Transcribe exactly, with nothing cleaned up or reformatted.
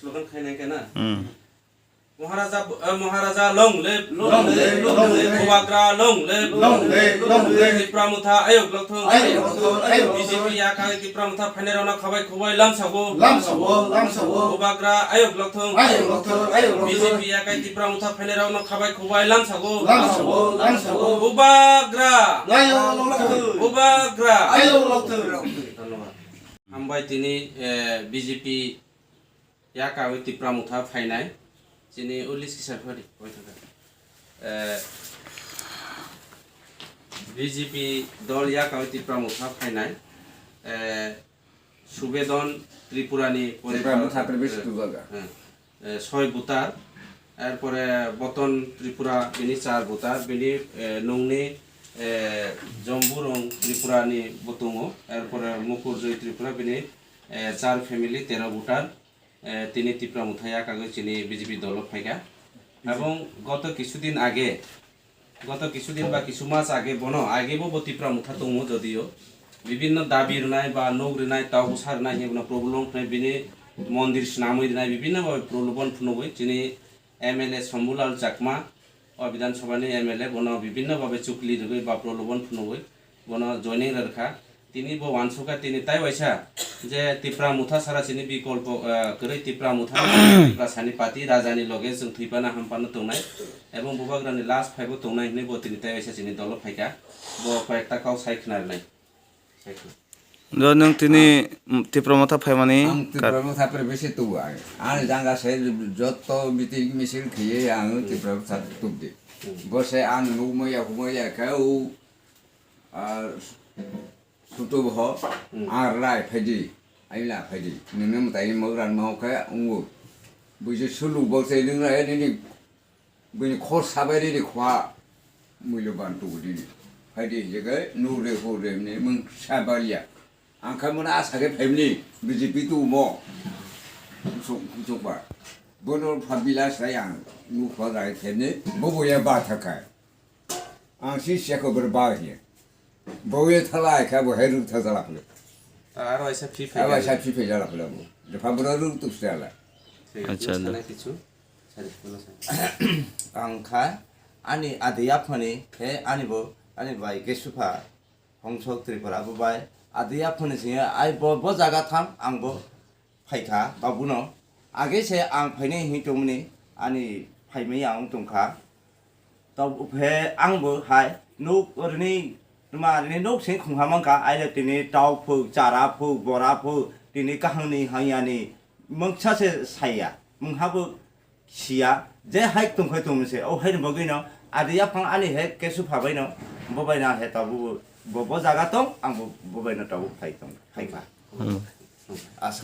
Slogan khainai khe na? Hmm. Maharaja, eh, Maharaja long live. Long live, long live. Bubagra long live. Long live, long live. Tipra Motha ayok lokthung. Ayok lokthung, ayok lokthung. B J P yakai Tipra Motha phainairokno khabai khubai lamsago. Lamsago, lamsago. Bubagra ayok lokthung. Ayok lokthung, ayok lokthung. B J P yakai Tipra Motha phainairokno khabai khubai lamsago. Lamsago, lamsago. Bubagra. Ayok lokthung. Bubagra. Ayok lokthung. Dhonnobad. Hambai tini, eh, B J P yakarwi Tipra Motha phainai, chini o list kisa phari, oi thangkha. Eh, B J P dol yakarwi Tipra Motha phainai, eh, Subedon Tripurani Tipra Motha pore-, previous eh, two jaga. Eh, eh, soi voter, erpore Boton Tripura bini char voter, bini, eh, nungni, eh, Jomburong Tripurani bo tongo, erpore Mukur Joy Tripura bini, eh, char family tero voter, eh, tini Tipra Motha yakagwi chini B J P dolo phaikha. Ebong goto kisudin age, goto kisudin ba kisu mas age bono, agebo bo Tipra Motha tongo jodio. Bibinno dabi rwnai ba nok rwnai, tau bwsa rwnai hinwi bono problem wngnai, bini mondir swnamwi rwnai, bibinno babe problem phunugwi chini M L A Shambhulal Chakma, o Bidhan Sabha ni M L A, bono bibinno babe chukli rwgwi ba prolobon phunugwi bono joining rwkha. Tini bo uansukha, tini tai waisa je Tipra Motha sara chini bikolpo, eh, kwrwi Tipra Motha, Tipra sani party, raja ni loge chwng thwi phano ham phano tongnai, ebong bubagra ni last phaibo tongnai hinwi bo tini tai waisa chini dolo phaikha. Bo koi ekta kok sai khna rwnai. Do nwng tini, mm, Tipra Motha phaimani Ang kar- Tipra Motha pore besi tubu ang. Ang janga se joto meeting misil khiye ang Tipra Motha tubdi. Bo se ang nukmaya humaya khe u, ah, sutubu ho, ang rai phaidi, aila phaidi. Nini mwtai mo ran mo khe ungu. Buji sulu bo se nung rai nini Bini khor sabai riri khwa muiloban tubu dini. Phaidi hingke nuk re hur re hwnwi mung sabalia. Ang kha mano asa khe phaimni B J P tumo. Suk, sukba. Bono pha bila sai ang nuk khwa rai phaimni. Bobo ya ba thakai. Ang si siya ko ber ba hiya. Bo ye thala ai kha bo hai ruk tha jala phule. Aro aisa phi phai Aro jala. Aisa phi phai jala phule bo. De pha bro ruk tuk sala. Thik ase, Acha, sana da. Kichu. Sari, bono sari. Ang kha ani adi aphani khe ani bo ani bai Kesupha Hongsok Tripura bo bai adi aphani singya ai bo, bo jaga tham ang bo phaikha babuno. Age se ang phainai hing tongmani ani phaimai ang tongkha. Tabuk phe ang bo hai nuk rini tma rini nuk sing khungha mankha aile tini tau phuk chara phuk bora phuk tini kahangni hangyani moksa se saya mungha bo siya je hai tongkhai tongmani se o haini bagwino adi yaphang ani he kesu phabaino bobaino he tabuk bo bo jaga tong ang bo bobaino tabuk phai tong phaikha. Hmm. Asa.